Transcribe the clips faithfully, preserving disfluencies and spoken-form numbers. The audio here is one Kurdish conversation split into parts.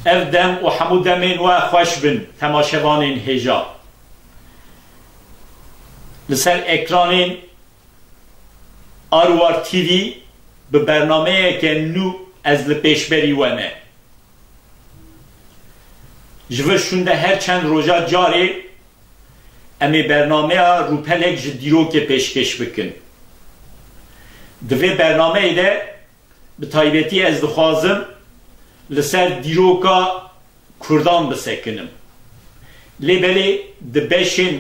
Ev dem û hemû demên we xweş bin, temaşevanên hêja. Li ser ekranên Arwar T V bi bernameyeke nû ez li pêşberî we me. Ji vir şûnde her çend roja carê em ê bernameya rûpelek ji dîrokê pêşkêş bikin. Di vê bernameyê de bi taybetî ez dixwazim li ser dîroka Kurdan bisekinim. Lê belê di beşên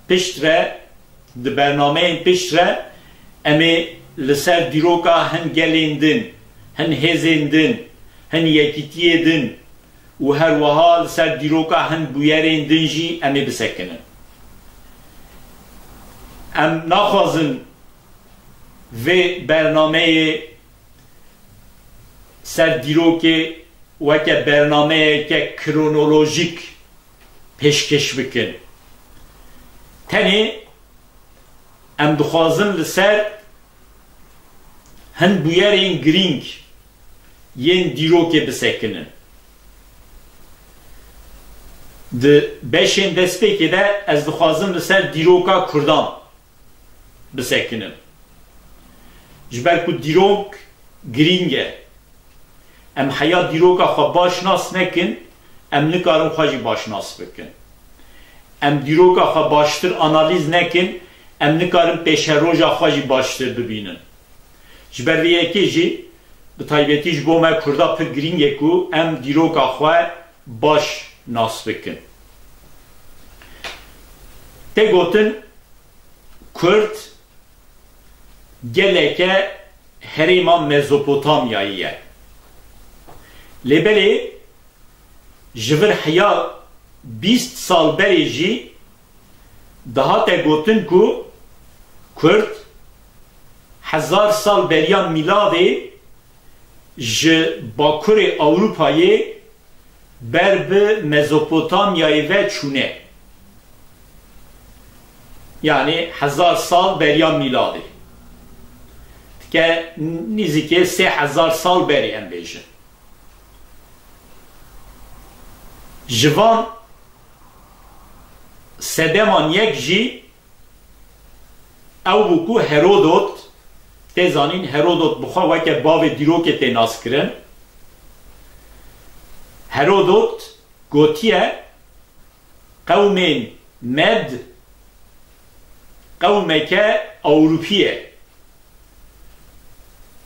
pişt re, di bernameyên pişt re em ê li ser dîroka hin gelên din, hin hêzên din, hin yekîtiyê din û her wiha li ser dîroka hin bûyerên din jî em ê bisekinin. Em naxwazin vê bernameyê ser dîrokê weke bernameyeke kronolojîk pêşkêş bikin. Tenê em dixwazin li ser hin bûyerên girîng yên dîrokê bisekinin. Di beşên destpêkê de ez dixwazim li ser dîroka Kurdan bisekinim. Ji ber ku dîrok girîng e. Em heya dîroka xwe baş nas nekin, em nikarin xwe jî baş nas bikin. Em dîroka xwe baştir analîz nekin, em nikarin pêşeroja xwe jî baştir bibînin. Ji ber vê yekê jî bi taybetî ji bo me Kurda pir girîng e ku em dîroka xwe baş nas bikin. Tê gotin Kurd geleke herêma Mezopotamyayê ye. Lê belê ji vir heya bîst sal berê jî dihate gotin ku Kurd hezar sal beriya mîladê ji Bakurê Ewropayê ber bi Mezopotamyayê ve çûne. Yanî hezar sal beriya mîladê. Dike nîzîkê sê hezar sal berê em bêjin. Ji van sedeman yek jî ew bû ku Herodot, tê zanîn Herodot bi xwe weke bavê dîrokê tê naskirin. Herodot gotiye, qewmên Med qewmeke Ewropî ye.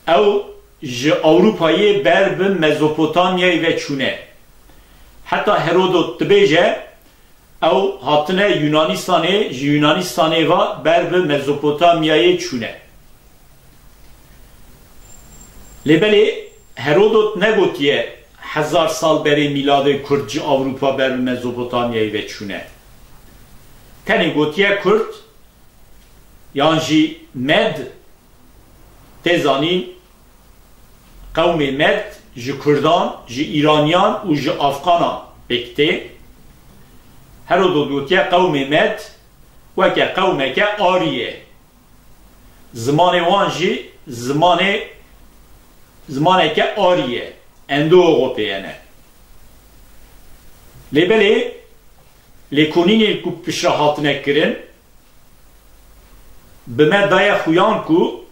Ew ji Ewropayê ber bi Mezopotamyayê ve çûne. Heta Herodot dibêje, ew hatine Yunanistanê, ji Yunanistanê ve ber bi Mezopotamyayê çûne. Lê belê Herodot negotiye hezar sal berê mîladê Kurd ji Ewropa ber bi Mezopotamyayê ve çûne. Tenê gotiye Kurd yan jî Med, tê zanîn qewmê Med ji Kurdan, ji Îraniyan û ji Afxanan pêk tê. Herodot gotiye qewmê Med weke qewmeke arî ye. Zimanê wan jî zimanê, zimaneke arî ye, Endoewropeyene. Lê belê lêkolînên ku piştre hatine kirin, bi me daye xuyan ku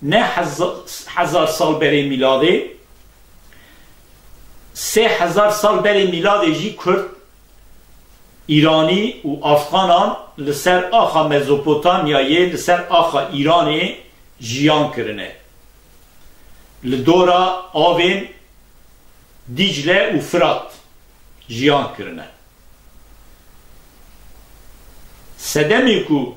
ne heza-, hezar sal berê mîladê, sê hezar sal berê mîladê jî Kurd, Îranî û Afxanan li ser axa Mezopotamyayê, li ser axa Îranê jiyan kirine. Li dora avên Dîcle û Firat jiyan kirine. Sedemê ku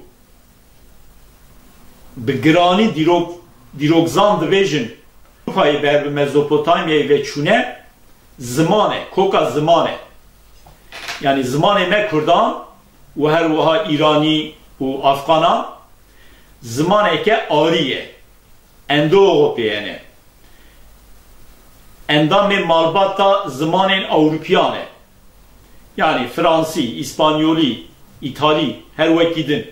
bi giranî dîrok-, dîrokzan dibêjin, Ewropayê ber bi Mezopotamyayê ve çûne, ziman e, koka ziman e. Yanî zimanê me Kurdan û her wiha Îranî û Afxanan zimaneke arî ye. Endoewropeyene. Endamê malbata zimanên Ewropiyan e. Yanî Fransî, Îspanyolî, Îtalî, her wekî din.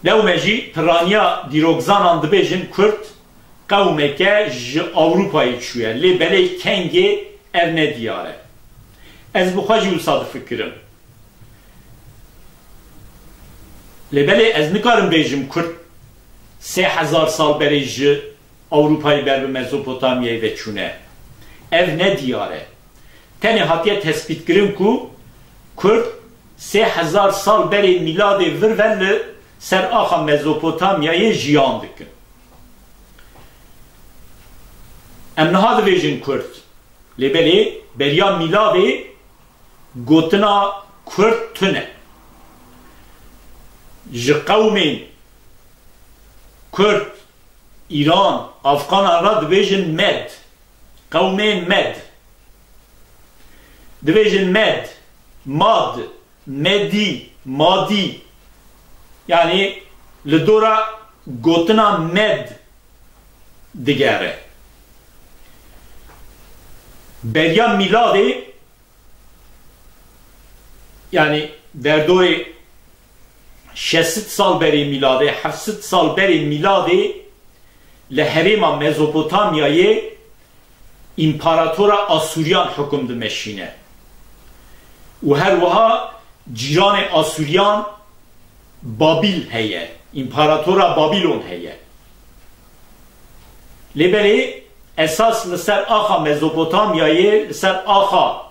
Lewme jî piraniya dîrokzanan dibêjin Kurd, qewmeke ji Ewropayê çûye. Lê belê kengê ev ne diyar e. Ez bi xwe jî wisa difikirim. Lê belê ez nikarim bêjim Kurd sê hezar sal berê ji Ewropayê ber bi Mezopotamyayê ve çûne. Ev ne diyar e. Tenê hatiye tespîtkirin ku Kurd sê hezar sal berê mîladê vir ve li ser axa Mezopotamyayê jiyan dikin. Em niha dibêjin Kurd. Lê belê beriya mîladê gotina Kurd tune. Ji qewmên Kurd, Îran, Afxanan re dibêjin Med. Qewmên Med. Dibêjin Med, Mad, Medî, Madî. Yanî li dora gotina Med digere. Beriya mîladê, yanî derdorê şeş sed sal berê mîladê, heft sed sal berê mîladê li herêma Mezopotamyayê împaratora Asûriyan hukum dimeşîne. Û her wiha cîranê Asûriyan Babîl heye, împaratora Babîlon heye. Lê belê esas li ser axa Mezopotamyayê, li ser axa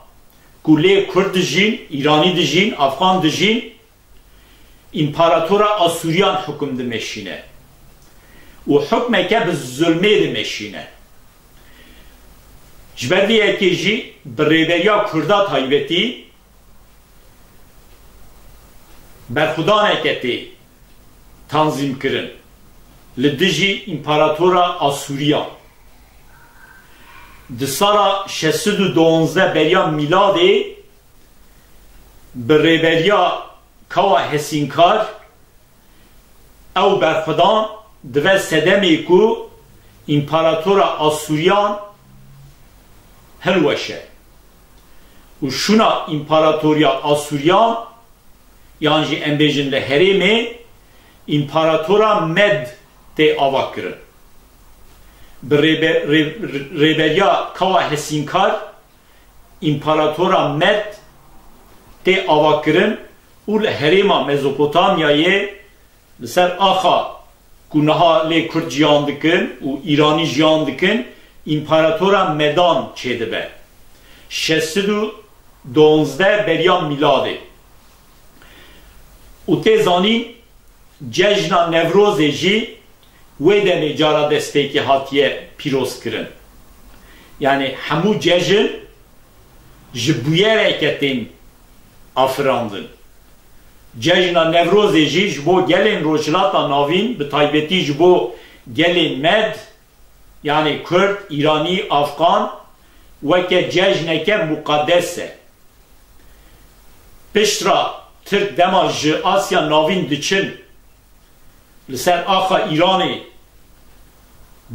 ku lê Kurd dijîn, Îranî dijîn, Afxan dijîn, împaratora Asûriyan hukum dimeşîne û hukmeke bi zulmê dimeşîne. Ji ber vê yekê jî bi rêberiya Kurda taybetî berxwedaneke tê tanzîmkirin li dijî împaratora Asûriyan. Di sala şeş sed û duwazdeh beriya mîladê bi rêberiya Kawa Hesînkar ew berxwedan dibe sedemê ku împaratora Asûriyan hilweşe û şûna împaratoriya Asûriyan, yan jî em bêjin li herêmê, împaratora Med tê avakirin. Bi rêbe-, rê-, rêberiya Kawa Hesînkar, împaratora Med tê avakirin û li herêma Mezopotamyayê, li ser axa ku niha lê Kurd jiyan dikin û Îranî jiyan dikin, împaratora Medan çêdibe. Şeş sed û duwazdeh beriya mîladê. Û tê zanîn, cejna Newrozê jî wê demê cara destpêkê hatiye pîrozkirin. Yanî hemû cejn ji bûyereke tên afirandin. Cejna Newrozê jî ji bo gelên Rojhilata Navîn, bi taybetî ji bo gelên Med, yanî Kurd, Îranî, Afxan, weke cejneke muqedes e. Piştre Tirk dema ji Asya Navîn diçin, li ser axa Îranê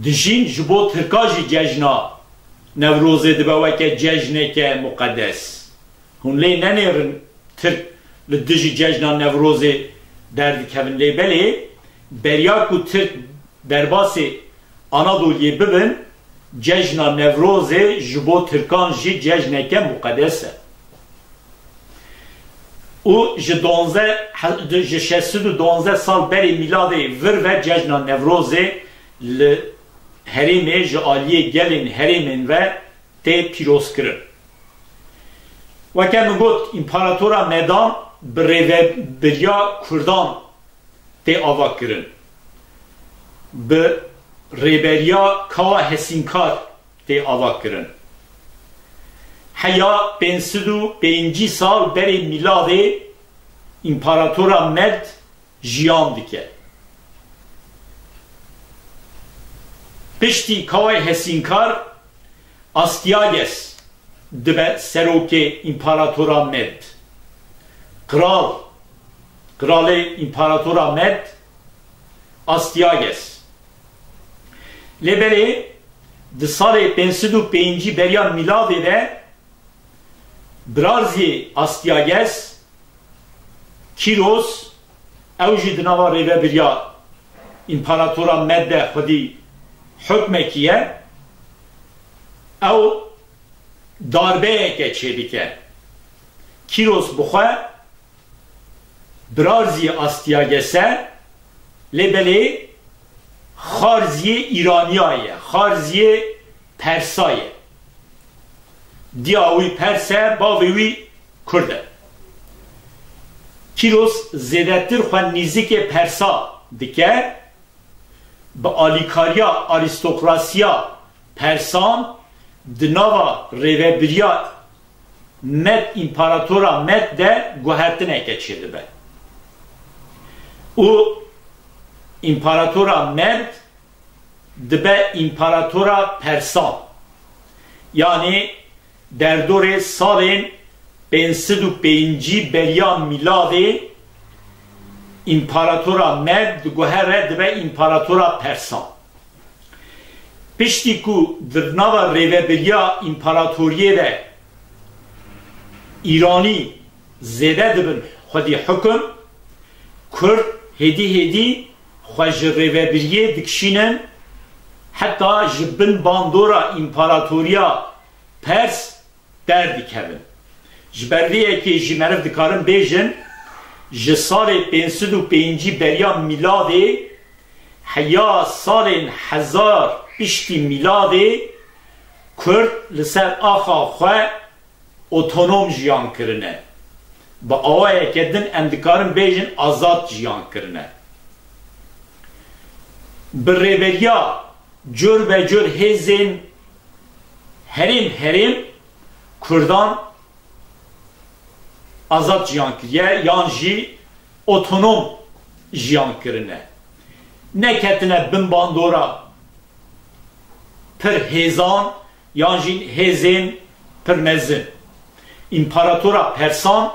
dijîn, ji bo Tirka jî cejna Newrozê dibe weke cejneke muqedes. Hûn lê nenêrin Tirk li dijî cejna Newrozê derdikevin, lê belê beriya ku Tirk derbasê Anadoliyê bibin, cejna Newrozê ji bo Tirkan jî cejneke muqedes e. Û ji duwazdeh, ji şeş sed û duwazdeh sal berê mîladê vir ve cejna Newrozê li herêmê ji aliyê gelên herêmên ve tê pîrozkirin. Weke min got, împaratora Medan bi rêvebiriya Kurdan tê avakirin. Bi rêberiya Kawa Hesînkar tê avakirin. Heya pênc sed û pêncî sal berê mîladê împaratora Med jiyan dike. Piştî Kawayê Hesînkar, Astyages dibe serokê împaratora Med. Qral, qralê împaratora Med Astyages. Lê belê di salê pênc sed û pêncî beriya mîladê de birarziyê Astyages, Kîros, ew jî di nava rêvebiriya împaratora Med de xwedî hukmekî ye, ew darbeyeke çêdike. Kîros bi xwe birarziyê Astyages e, lê belê xarziyê Îraniya ye, xarziyê Persa ye. Diya wî Pers e, bavê wî Kurd e. Kîros zêdetir xwe nîzikê Persa dike, bi alîkariya arîstokrasiya Persan di nava rêvebiriya Med, împaratora Med de guhertineke çêdibe. Û împaratora Med dibe împaratora Persan. Yanî derdorê salên pênc sed û pêncî beriya mîladê împaratora Med diguhere dibe împaratora Persan. Piştî ku di nava rêvebiriya împaratoriyê de Îranî zêde dibin xwedî hukum, Kurd hêdî hêdî xwe ji rêvebiriyê dikişînin, heta ji bin bandora împaratoriya Pers derdikevin. Ji ber vê yekê jî meriv dikarin bêjin, ji salê pênc sed û pêncî beriya mîladê heya salên hezar piştî mîladê Kurd li ser axa xwe otonom jiyan kirine. Bi awayeke din em dikarin bêjin azad jiyan kirine. Bi rêveriya cur be cur hêzên herêm herêm Kurdan azad jiyan kiriye yan jî otonom jiyan kirine. Neketine bin bandora pir hêzan yan jî hêzên pir mezin. Împaratora Persan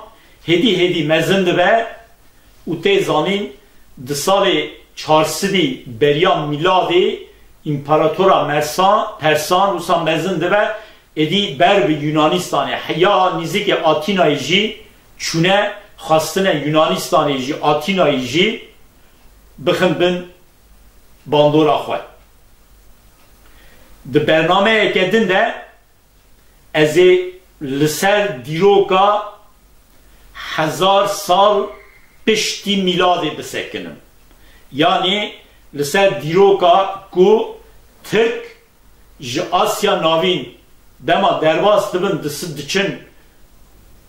hêdî hêdî mezin dibe û tê zanîn di salê çar sedî beriya mîladê împaratora Mersan, Persan wisa mezin dibe, êdî ber bi Yunanistanê, heya nîzikê Atînayê jî çûne, xwestine Yunanistanê jî, Atînayê jî bixin bin bandora xwe. Di bernameyeke din de ez ê li ser dîroka hezar sal piştî mîladê bisekinim. Yanî li ser dîroka ku Tirk ji Asya Navîn dema derbas dibin, disi-, diçin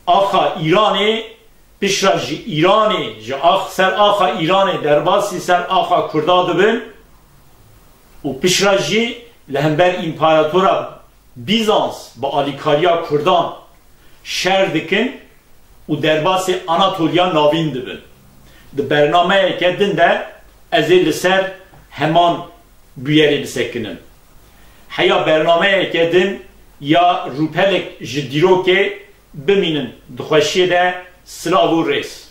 axa Îranê, pişra ji Îranê, ji ax-, ser axa Îranê derbasî ser axa Kurda dibin û pişra jî li hember împaratora Bîzans bi alîkariya Kurdan şer dikin û derbasê Anatoliya Navîn dibin. Di bernameyeke din de ez ê li ser heman bûyerê bisekinim. Heya bernameyeke din ya rûpelek ji dîrokê bimînin di xweşiyê de, silav û rêz.